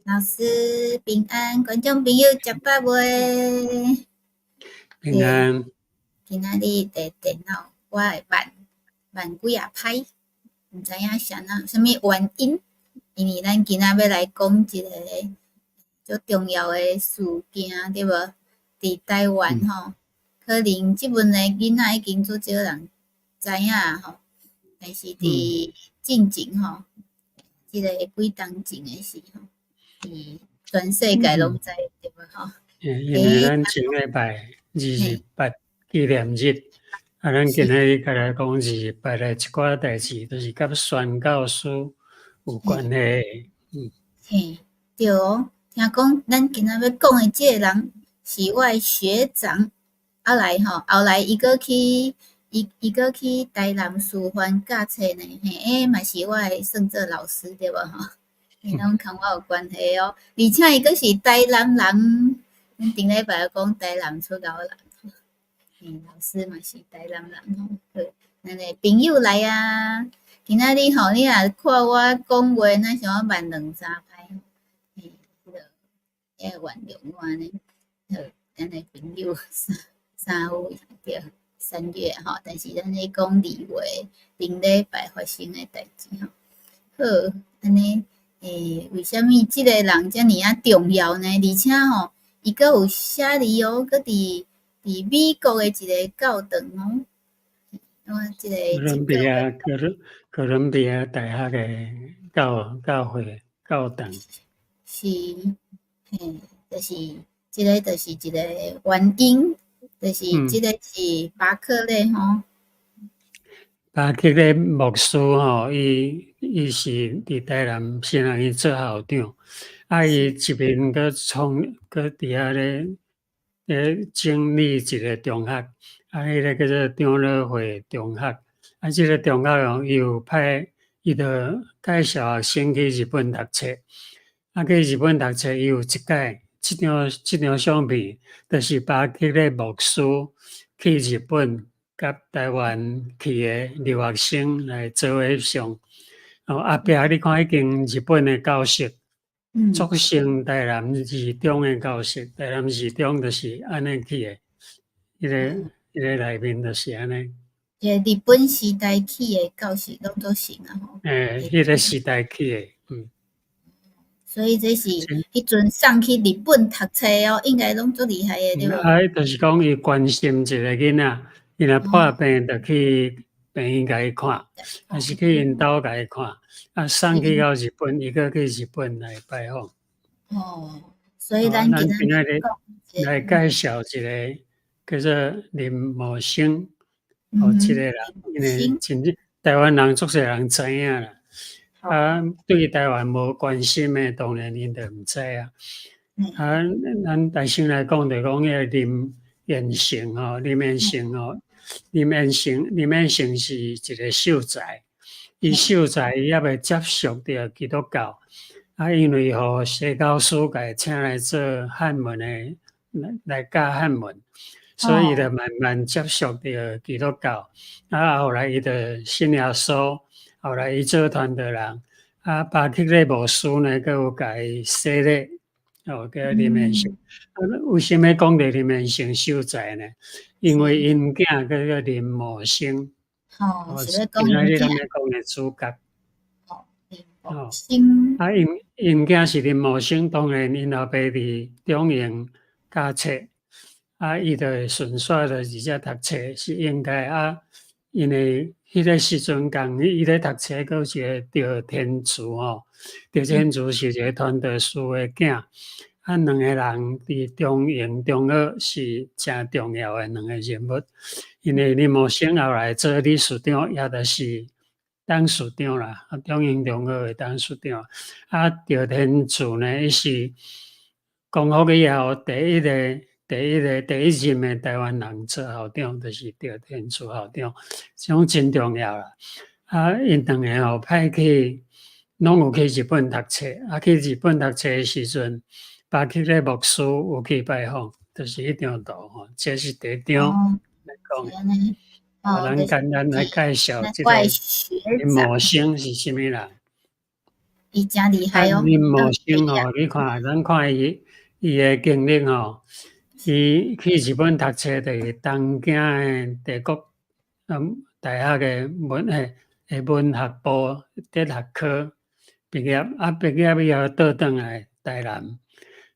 老師平安，觀眾朋友食飽未？平安。今仔日的電腦我會慢慢幾仔擺，毋知影啥那啥物原因。因為咱今仔欲來講一個足重要的事件，對無？佇台灣吼，可能這陣的囡仔已經足少人知影吼，但是佇進前吼，這個幾冬前的事吼，佇全世界攏知對無吼？因為咱前禮拜228紀念日，啊，咱今仔日來講二二八的一寡代誌，都是佮宣教師有關係的。嘿，對哦，聽講咱今仔欲講的這個人是我的學長，後來吼，後來伊閣去，伊閣去台南師範教冊呢，嘿，欸，嘛是我的算做老師對無吼？伊攏佇我有關係哦，而且伊閣是台南人，咱頂禮拜講台南出𠢕人，嘿，老師嘛是台南人吼。好，咱的朋友來啊，今仔日吼，你若看我講話，若像我慢兩三拍，嘿，彼個會原諒我按呢。好，咱的朋友三三位對，3月吼，但是咱咧講2月頂禮拜發生的代誌吼。好，按呢，欸，為啥物這個人遮爾仔重要呢？而且吼，伊閣有寫字哦，閣佇美國的一個教堂哦。我這個哥倫比亞哥倫比亞大學的教會教堂。是，嘿，就是這個，就是一個原因，就是這個是巴克禮吼。巴克禮牧師吼，伊是佇台南新學院做校長，啊，伊一面閣創閣佇遐咧整理一個中學，啊，彼個叫做長老會中學，啊，這個中學哦，伊有派伊就帶小學生去日本讀冊，啊，去日本讀冊，伊有一擺，這張相片，就是巴克禮牧師去日本佮台灣去的留學生來做翕相。哦，後壁你看彼間日本的教室，足像台南二中的教室，台南二中就是按呢起的，彼個內面就是按呢。這個日本時代起的教室攏足像啊吼。欸，彼個時代起的，嗯。所以這是彼陣送去日本讀冊哦，應該攏足厲害的對無？啊，就是講伊關心一個囡仔，伊若破病就去病院共伊看，還是去𪜶兜共伊看，啊，送去到日本，伊閣去日本來拜訪。哦，所以咱今仔日來介紹一個叫做林茂生，哦，這個人，因為真正台灣人足濟人知影啦，啊，對台灣無關心的，當然𪜶就毋知啊。啊，咱台先來講，就講彼個林彦成吼，林彦成吼，林彦成，林彦成是一個秀才，伊秀才伊猶未接觸著基督教，啊，因為予西教師共伊請來做漢文的，來教漢文，所以伊就慢慢接觸著基督教。啊，後來伊就信耶穌，後來伊做傳道人，啊，巴克禮牧師呢，閣有共伊洗禮，哦，叫林彦成。啊，為啥物講著林彦成秀才呢？因為𪜶囝叫做林茂生。哦，是咧講今仔日咱欲講的主角。哦，林茂生。啊，𪜶囝是林茂生，當然𪜶老爸佇中營教冊，啊，伊就順紲就佇遮讀冊是應該啊，因為彼個時陣仝伊咧讀冊，閣有一個趙天慈吼，趙天慈是一個傳道士的囝，啊，兩個人佇中營中學是誠重要的兩個人物，因為林茂生後來做理事長，也就是董事長啦，啊，中營中學的董事長。啊，趙天慈呢，伊是光復以後第一任的台灣人做校長，就是趙天慈校長，這種真重要啦。啊，𪜶兩個吼派去，攏有去日本讀冊。啊，去日本讀冊的時陣，巴克禮牧師有去拜訪，就是彼張圖吼，這是第一張來講的。哦，咱簡單來介紹這個林茂生是啥物人。伊誠厲害哦。林茂生吼，你看，咱看伊伊的經歷吼，伊去日本讀冊，就是東京的帝國大學的文學部哲學科畢業，啊，畢業以後倒轉來台南，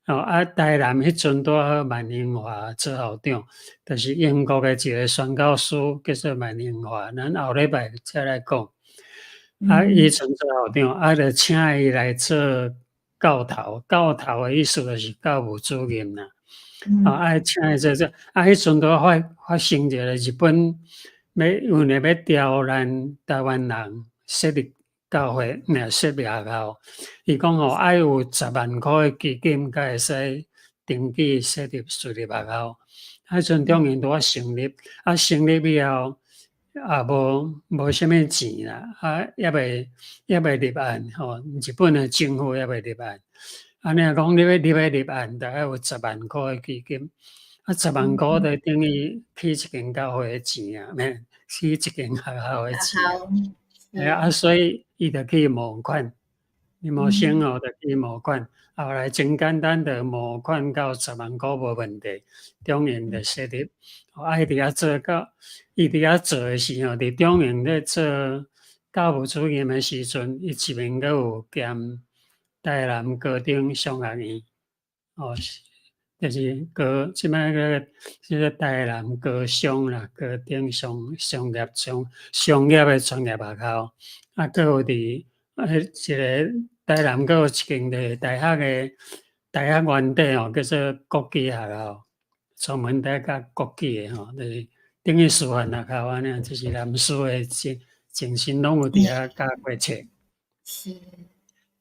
哦，啊，台南彼陣拄好萬英華做校長，就是英國的一個宣教師叫做萬英華，咱後禮拜再來講。啊，伊陣做校長，啊，就請伊來做教頭。教頭的意思就是教務主任啦。啊，啊，請伊做做，啊，彼陣拄發生一個日本欲為了欲刁難台灣人設立教會，爾設立學校。伊講吼，愛有10萬箍的基金，才會使登記設立私立學校。彼陣中營拄仔成立，啊，成立以後也無啥物錢啦，啊，猶未立案吼，日本的政府猶未立案。按呢講，你欲入來立案，著愛有十萬箍的基金。啊，十萬箍就等於起一間教會的錢啊，免起一間學校的錢。啊，所以伊就去募款，伊募先哦，就去募款。後來真簡單，就募款到十萬箍無問題，中營就設立。啊，伊佇遐做到，伊佇遐做的時候，佇中營咧做教務主任的時陣，伊一面閣有兼台南高等商學院，哦，就是高，這擺個這個台南高商啦，高等商業的專業學校，啊，閣有佇彼一個台南閣有一間就是大學原底吼，叫做國際學校，專門在教國際的吼，就是等於師範學校按呢，就是南師的前身攏有佇遐教過冊。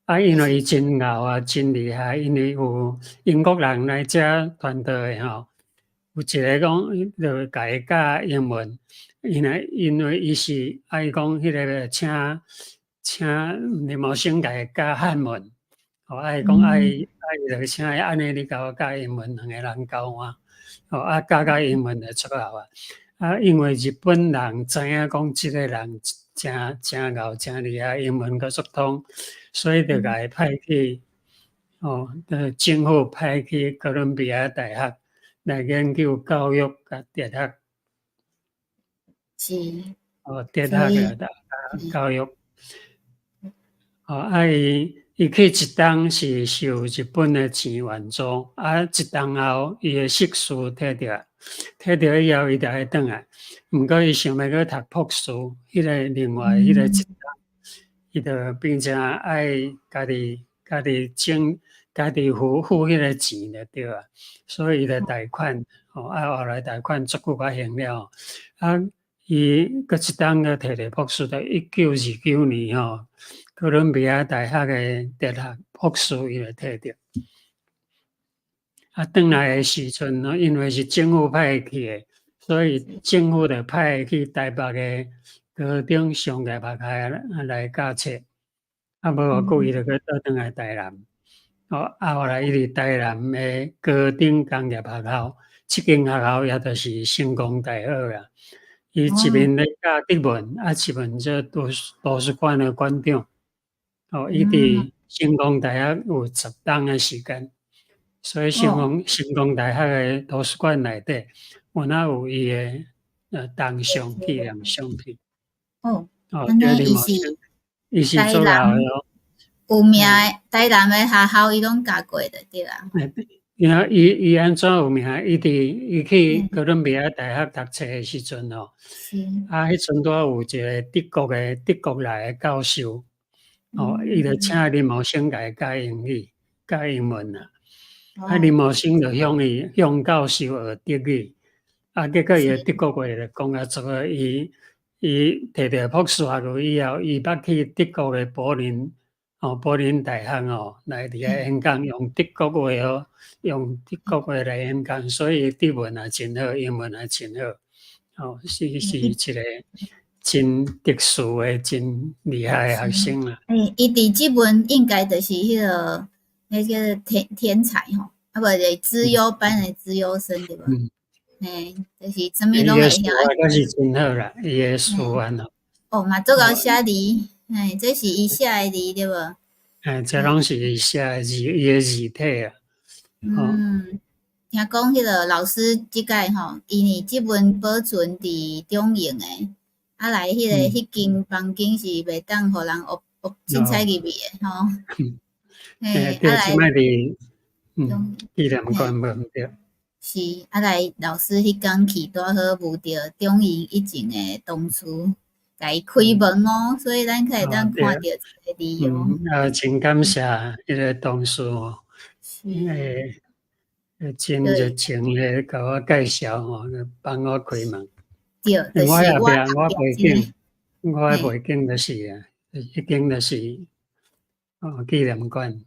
啊，因為伊真𠢕啊，真厲害，因為有英國人來遮傳道的吼，有一個講就共伊教英文，因為伊是啊，伊講彼個請林茂生共伊教漢文，哦，啊，伊講啊伊啊伊就請伊按呢，你共我教英文，兩個人交換，哦，啊，教教英文就出來啊。啊，因為日本人知影講這個人誠誠𠢕誠厲害，英文閣速通，所以就共伊派去，哦，政府派去哥倫比亞大學來研究教育佮哲學。哦，哲學的教育。哦，啊，伊去一冬是受日本的錢援助，啊，一冬後伊的碩士摕著，摕著以後伊就愛轉來。毋過伊想欲閣讀博士，彼個另外彼個一冬，伊就變成愛家己整，家己付彼個錢就對啊。所以伊就貸款，哦，啊，後來貸款足久才還了。啊，伊閣一冬閣摕著博士，就1929年吼，哥倫比亞大學的哲學博士伊就摕著。啊，轉來的時陣，因為是政府派伊去的，所以政府就派伊去台北的高等商業學校來教冊。啊，無偌久，伊就閣倒轉來台南。哦，啊，後來伊佇台南的高等工業學校，這間學校也就是成功大學啦。伊一面咧教德文，啊，一面做圖書館的館長。哦，伊佇成功大學有10冬的時間，所以成功大學的圖書館內底，有哪有伊的銅像紀念相片。哦，按呢伊是伊是做老的哦。有名的台南的學校，伊攏教過的對啊。伊按怎有名？伊去哥倫比亞大學讀冊的時陣吼，啊，彼陣拄仔有一個德國來的教授，哦，伊就請林茂生共伊教英語、教英文啦。啊，林茂生就向教授學德語，啊，結果伊的德國話就講啊足好。伊摕著博士學位以後，伊捌去德國的柏林，哦，柏林大學哦，來佇遐演講，用德國話哦，用德國話來演講，所以德文也真好，英文也真好，哦，是一個真特殊的、真厲害的學生啦。欸，伊佇這門應該就是彼個天才吼，啊無就是資優班的資優生對無？嗯。嘿，就是啥物攏會曉。伊是真好啦，伊的書法哦。哦，嘛足𠢕寫字，嘿，這是伊寫的字對無？欸，這攏是伊寫的字，伊的字體啊。嗯，聽講彼个老師這擺吼，因為這本保存佇中營的，啊來彼個彼間房間是袂當予人學學凊彩入去的吼。嘿，對，這擺佇紀念館無毋對。是，啊來老師彼工去拄好遇著中營以前的同事，共伊開門哦，所以咱才會當看著這个字哦。啊，真感謝彼个同事哦，欸，真熱情的共我介紹吼，幫我開門。對，就是我後壁我背景，我的背景就是啊，彼間就是哦紀念館，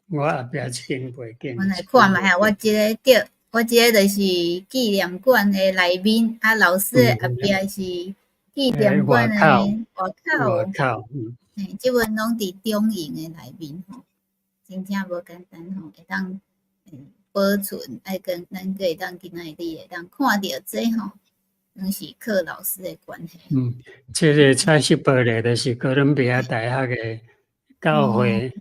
我後壁這間背景。我來看覓下，我這个對，我這个就是紀念館的內面，啊，老師的後壁是紀念館的外口。外口，嗯。嘿，這本攏佇中營的內面吼，真正無簡單吼，會當保存，愛跟咱閣會當今仔日會當看著這吼，攏是靠老師的關係。嗯，這个彩色玻璃就是哥倫比亞大學的教會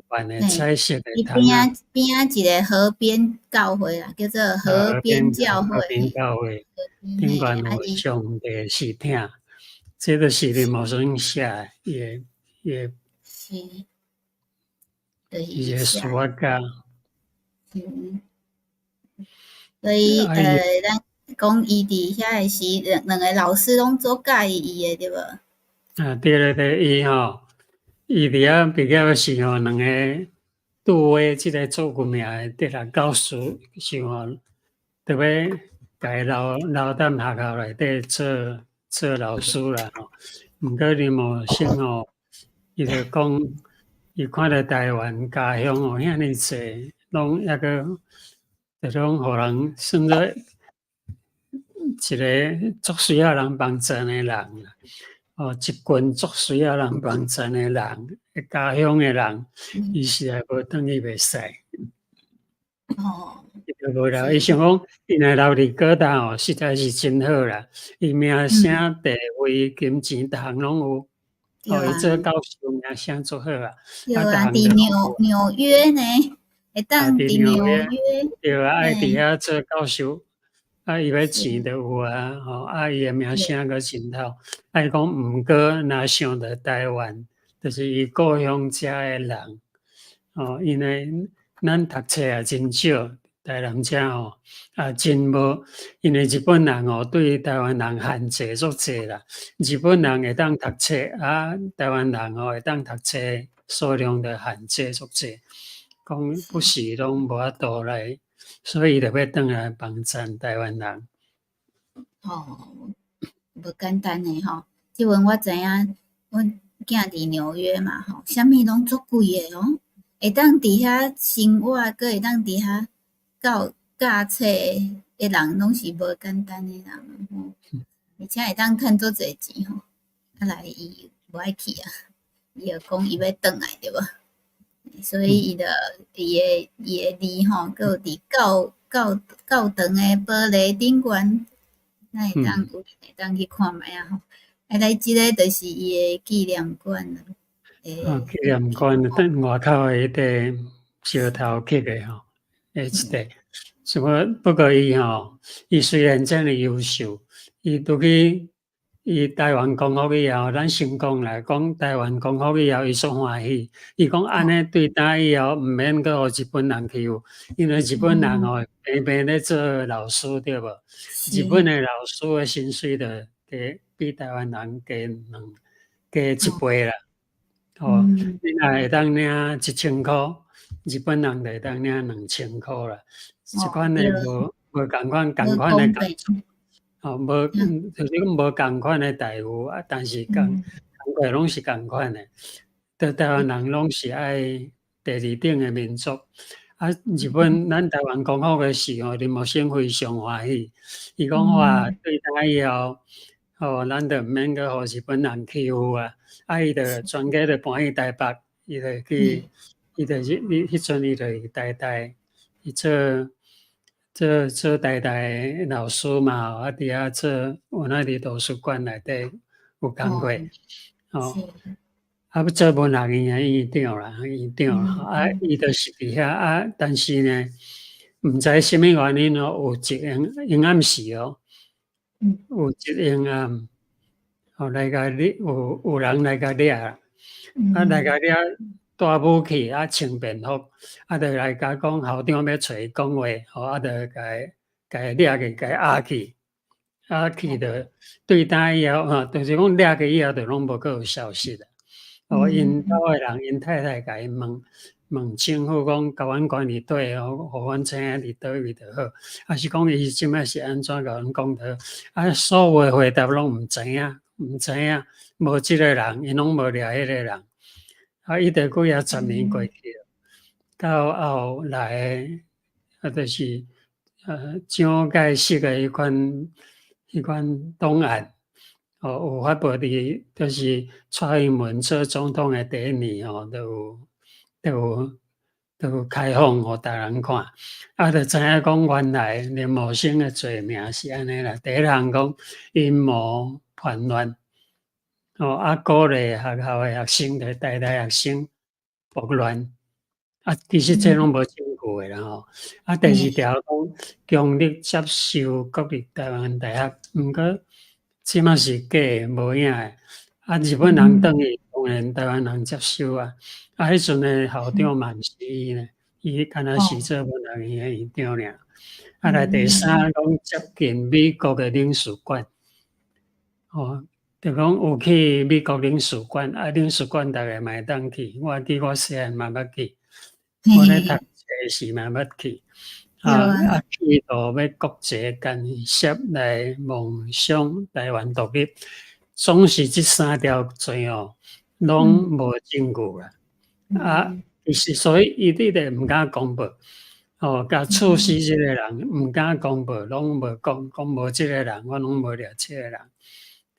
辦的彩色的。伊邊仔邊仔一个河邊教會啦，叫做河邊教會。河邊教會頂懸有上帝是疼，這個是林茂生寫的，伊的伊的。是。伊的書法家。嗯。所以咱講伊佇遐個時，兩兩个老師攏足佮意伊的，對無？啊，對對對，伊吼，伊佇遐畢業時吼，兩個杜威這个足有名的哲學教師想吼，著欲共伊留留踮學校內底做做老師啦吼。毋過林茂生吼，伊就講，伊看著台灣家鄉吼遐爾濟，攏抑閣就攏予人算做一个足需要人幫贊的人啦。哦，一群足需要人幫贊的人，家鄉的人，伊實在無轉去袂使。伊就無留，伊想講，伊若留佇哥大哦，實在是真好啦。伊名聲、地位、金錢，逐項攏有。哦，伊做教授名聲足好啊。對啊，佇紐紐約呢，會當佇紐約。對啊，愛佇遐做教授，啊，伊欲錢就有啊，吼，啊，伊的名聲閣真透。啊，伊講毋過，若想著台灣，就是伊故鄉遮的人，哦，因為咱讀冊也真少，台南遮吼，啊，真無，因為日本人吼對台灣人限制足濟啦。日本人會當讀冊，啊，台灣人吼會當讀冊數量就限制足濟，講不時攏無法度來，所以伊就欲轉來幫贊台灣人。哦，無簡單的吼，這陣我知影，阮囝佇紐約嘛吼，啥物攏足貴的哦，會當佇遐生活，閣會當佇遐教教冊的人，攏是無簡單的人吼，而且會當趁足濟錢吼，啊來伊無愛去啊，伊就講伊欲轉來對無？所以伊就伊的伊的字吼，閣有佇教教教堂的玻璃頂懸，咱會當有會當去看覓仔吼。啊，來這个就是伊的紀念館啦。哦，紀念館佇外口的彼個石頭刻的吼，彼一塊。是不不過伊吼，伊雖然遮爾優秀，伊拄去伊台灣光復以後，咱先講來講台灣光復以後，伊足歡喜。伊講按呢對打以後，毋免閣予日本人欺負，因為日本人吼平平咧做老師對無？日本的老師的薪水就加比台灣人加兩加一倍啦。哦，你若會當領1000箍，日本人就會當領2000箍啦。這款的無無仝款仝款的工作，哦，無就是講無仝款的待遇啊，但是仝工課攏是仝款的。佇台灣人攏是愛第二等的民族。啊，日本咱台灣光復的時候，林茂生非常歡喜。伊講話對打以後，哦，咱就毋免閣予日本人欺負啊。啊，伊就全家就搬去台北，伊就去，伊就去，彼陣伊就去台大，伊做做做台大的老師嘛，啊，佇遐做，有那佇圖書館內底有工過，哦。啊，欲做文學院的院長啦，院長啦，啊，伊就是佇遐啊，但是呢，毋知啥物原因哦，有一昏昏暗時哦，有一昏暗，哦來共掠，有人來共掠啦，啊來共掠帶武器，啊穿便服，啊就來共講校長欲揣伊講話，吼啊就共伊掠去，共伊押去，啊去著對今以後，吼，就是講掠去以後就攏無閣有消息啦。哦，𪜶兜的人，𪜶太太共伊問問政府講，共阮關佇佗哦，予阮知影佇佗位就好，抑是講伊這擺是按怎共阮講就好，啊，所有的回答攏毋知影，毋知影，無這个人，𪜶攏無掠彼個人。啊，伊著幾仔十年過去了，到後來啊，就是蔣介石的彼款檔案，哦，有發布佇，就是蔡英文做總統的第一年吼，就有開放予逐人看，啊，就知影講原來林茂生的罪名是按呢啦。第一項講陰謀叛亂，哦，啊，鼓勵學校的學生，就是台大學生暴亂，啊，其實這攏無證據的啦吼。啊，第二條講強力接收國立臺灣大學，毋過這嘛是假的，無影的。啊，日本人轉去，當然臺灣人接收啊。啊，彼陣的校長嘛毋是伊呢，伊敢若是做文學院的院長爾。啊，來第三講接近美國的領事館，哦，就講有去美國領事館，啊，領事館逐个嘛會當去，我記我細漢嘛捌去，我咧讀冊時嘛捌去。啊啊，企圖欲國際干涉來妄想臺灣獨立，總是這三條罪哦，攏無證據啦。啊，其實所以伊直直毋敢公布，哦，共處死這個人毋敢公布，攏無講，講無這個人，我攏無掠這個人。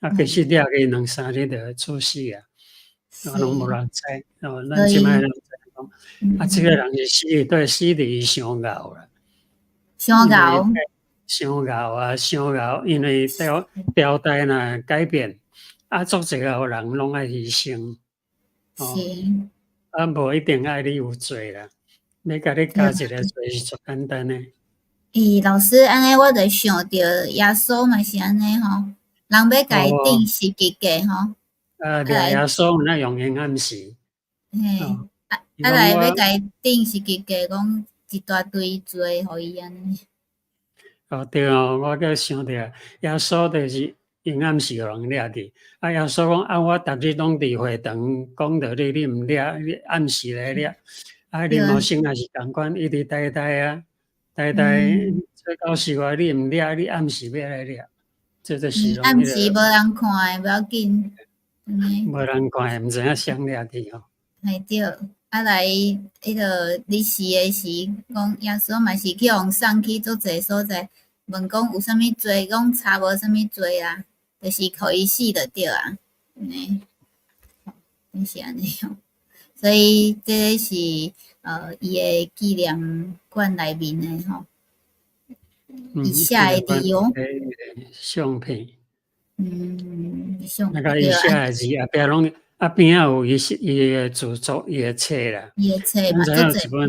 啊，其實掠去兩三日就處死啊，啊，攏無人知。哦，咱這擺攏知講，啊，這個人是死佇死佇伊傷𠢕啦。傷𠢕，傷𠢕啊，傷𠢕，因為朝代若改變，啊，足濟個人攏愛犧牲，哦，啊，無一定愛你有罪啦，欲共你加一個罪是足簡單的。咦，老師，按呢我就想著耶穌嘛是按呢吼，人欲共伊釘十字架吼。啊，掠耶穌若用黑暗時。嘿，啊啊來欲共伊釘十字架，講一大堆罪予伊按呢。哦，對哦，我閣想著耶穌就是黑暗時予人掠去，啊，耶穌講啊，我逐日攏佇會堂講道理，你毋掠，你暗時來掠。啊，林茂生也是仝款，伊佇台大啊，台大做教授啊，你毋掠，你暗時欲來掠，這就是暗時無人看的，無要緊。無人看的，毋知影誰掠去吼。嘿對，啊來，彼個日死的時，講耶穌嘛是去予送去足濟所在，問講有啥物罪，講查無啥物罪啊，就是予伊死就對啊，按呢，是按呢吼。所以這个是伊的紀念館內面的吼，伊寫的字哦。相片。相那個伊寫的字後壁攏啊邊仔有伊伊的著作，伊的冊啦。伊的冊嘛，咱知影有一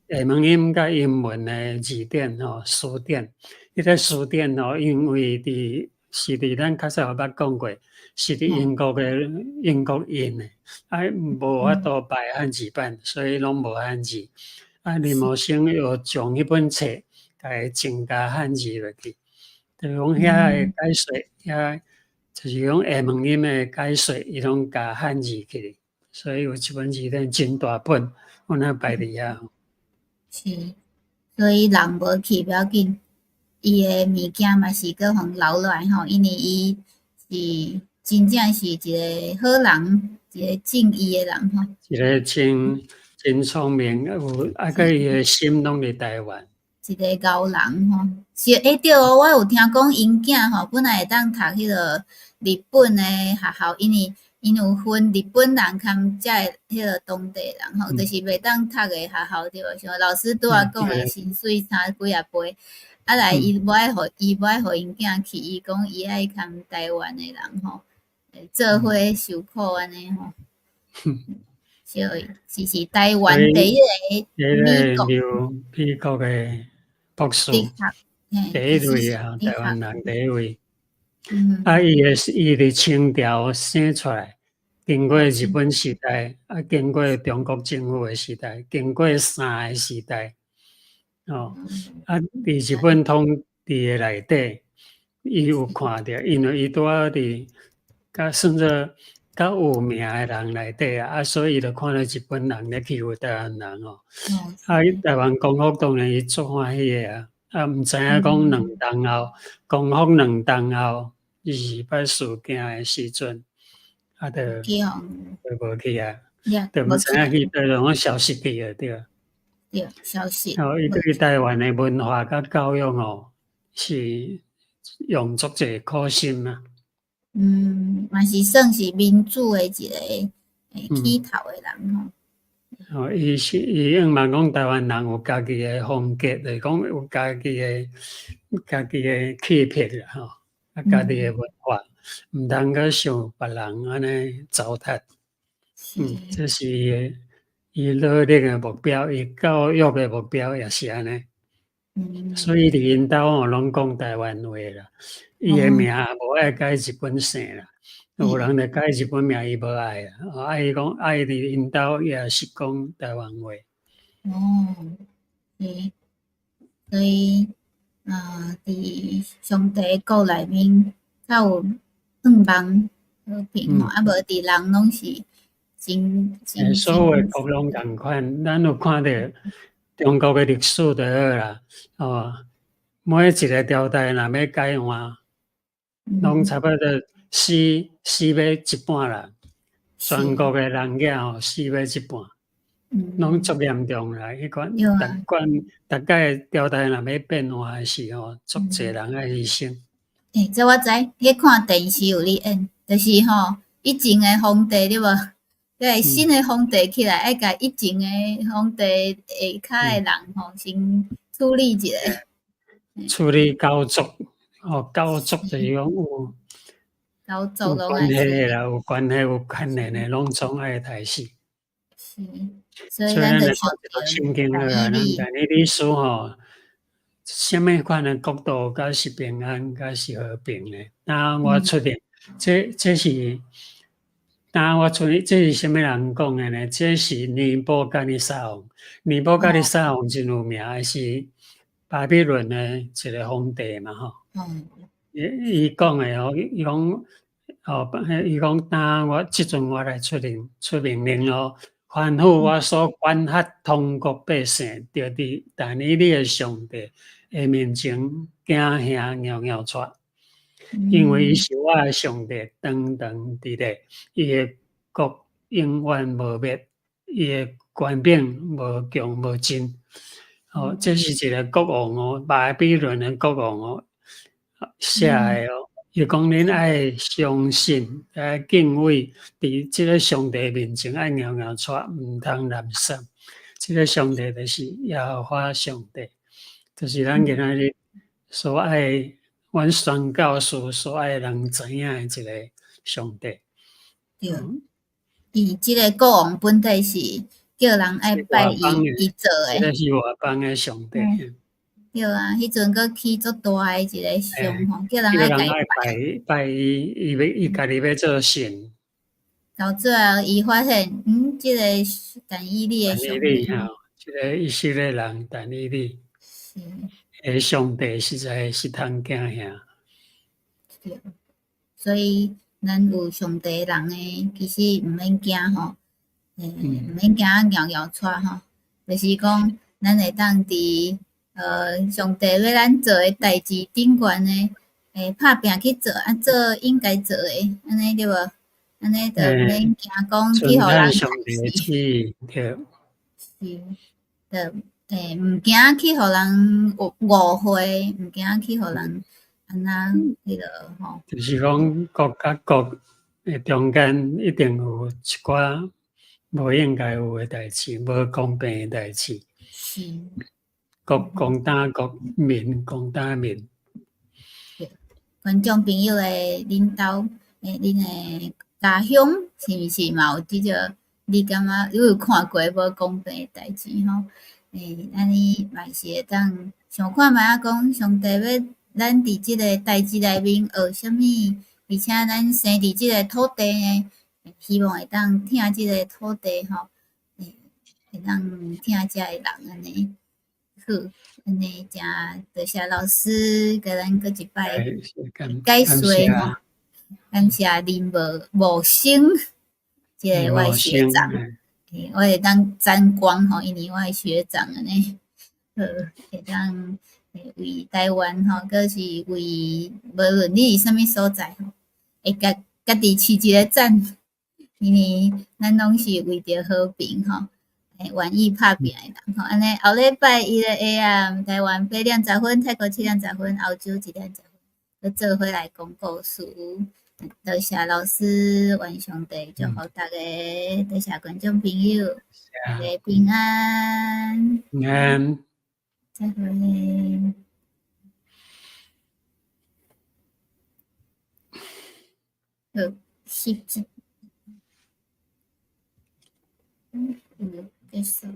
本下門音佮英文的字典吼，詞典。彼個詞典吼，因為佇是佇咱較早有捌講過，是佇英國的英國印的，啊無法度排漢字版，所以攏無漢字。啊，林茂生又將彼本冊共伊增加漢字落去，就是講遐的解說，遐就是講下門音的解說，伊攏加漢字去，所以有這本字典真大本，阮遐擺佇遐。是，所以人無去不要緊，伊的物件嘛是閣予留落來吼，因為伊是真正是一個好人，一個正義的人吼。一個真真聰明，有啊，閣伊的心攏佇臺灣。一個𠢕人吼，是欸對哦，我有聽講𪜶囝吼，本來會當讀彼個日本的學校，因為𪜶有分日本人兼遮的彼個當地人吼，就是袂當讀的學校對無？像老師拄仔講的薪水差幾仔倍，啊來伊無愛予伊無愛予𪜶囝去，伊講伊愛兼臺灣的人吼，做伙受苦按呢吼。所以是台灣第一個美國留美國的博士，第一位啊，台灣人第一位。啊，伊佇清朝生出來，經過日本時代，啊，經過中國政府的時代，經過三个時代，哦，啊，佇日本統治的內底，伊有看著，因為伊拄仔佇較算做較有名的人內底啊，所以伊就看著日本人咧欺負台灣人哦。啊，台灣光復當然伊足歡喜的啊，啊，毋知影講兩冬後，光復兩冬後，28事件的時陣，啊，就無去啊，就毋知影去佗攏消失去啊，對。對，消失。哦，伊對台灣的文化佮教育哦，是用足濟苦心啊。嗯，嘛是算是民主的一個起頭的人吼。哦，伊向望講台灣人有家己的風格，就是講有家己的氣魄啦吼，啊，家己的文化，毋通閣像別人按呢糟蹋。嗯，這是伊努力的目標，伊教育的目標也是按呢。所以佇𪜶兜吼，攏講台灣話啦。伊的名無愛改日本姓啦，有人就改日本名，伊無愛啊。啊，伊講啊，伊佇𪜶兜也是講台灣話。哦，是，所以啊，佇上帝國內面較有向望和平吼，啊無佇人攏是真真。所有的國攏仝款，咱有看著中國的歷史就好啦，哦，每一個朝代若欲改換，攏差不多死欲一半人，全國的人仔吼死欲一半，攏足嚴重啦。彼款，逐款逐擺朝代若欲變換的時候，足濟人愛犧牲。欸，這我知，彼看電視有咧演，就是吼，以前的皇帝對無？這新的皇帝起來，愛共以前的皇帝下跤的人吼，先處理一下。處理家族，哦，家族就是講有家族有關係的啦，有關係有牽連的，攏總愛刣死。是，所以咱就看一個聖經好啊，咱但以理書吼，啥物款的國度才是平安，才是和平呢？當我出現，這是當我出現，這是啥物人講的呢？這是尼布甲尼撒王，尼布甲尼撒王真有名的是巴比倫的一個皇帝嘛，吼。伊講的吼，伊講哦，伊講當我這陣我來出命令哦，吩咐我所管轄通國百姓，著佇但以理的上帝的面前驚嚇搖搖掣，因為伊是我的上帝，長長佇咧，伊的國永遠無滅，伊的權柄無窮無盡。哦，這是一個國王哦，巴比倫的國王哦寫的哦。伊講恁愛相信，愛敬畏，佇這个上帝面前愛搖搖掣，毋通濫耍。這个上帝就是耶和華上帝，就是咱今仔日所愛，阮宣教士所愛人知影的一個上帝。對，伊這个國王本底是叫人愛拜伊伊做的。這个是外邦的上帝。對啊，彼陣閣起足大的一个像吼，叫人愛共拜拜伊，伊欲伊家己欲做神。到最後，伊發現，嗯，這个但以理的上帝，這个以色列人但以理，的上帝實在是通驚嚇。對，所以咱有上帝人的，其實毋免驚吼，毋免驚搖搖掣吼，就是講咱會當佇上帝欲咱做的代誌頂懸呢，拍拚去做，啊做應該做的，按呢對無？按呢就毋免驚講去予人殺死。對。是，就毋驚去予人誤會，毋驚去予人按怎彼落吼。就是講國佮國的中間一定有一寡無應該有的代誌，無公平的代誌。是。國攻打國，民攻打民。對，觀眾朋友的恁兜，恁的家鄉是毋是嘛有這個你感覺你有看過無公平的代誌吼？按呢嘛是會當想看覓仔講，上帝欲咱佇這个代誌內面學啥物，而且咱生佇這个土地呢，希望會當疼這个土地吼，會當疼遮的人按呢。好，按呢誠多謝老師共咱閣一擺解說吼，感謝林茂生，這个我的學長，我會當沾光吼，因為我的學長按呢，好，會當為台灣吼，閣是為無論你佇啥物所在吼，會共家己飼一个讚，因為咱攏是為著和平吼，願意拍拚的人吼。按呢後禮拜一的 AM，台灣8點10分，泰國7點10分，澳洲1點10分，閣做伙來講故事。多謝老師，願上帝祝福大家，多謝觀眾朋友，大家平安。平安。再會。好，翕一。結束。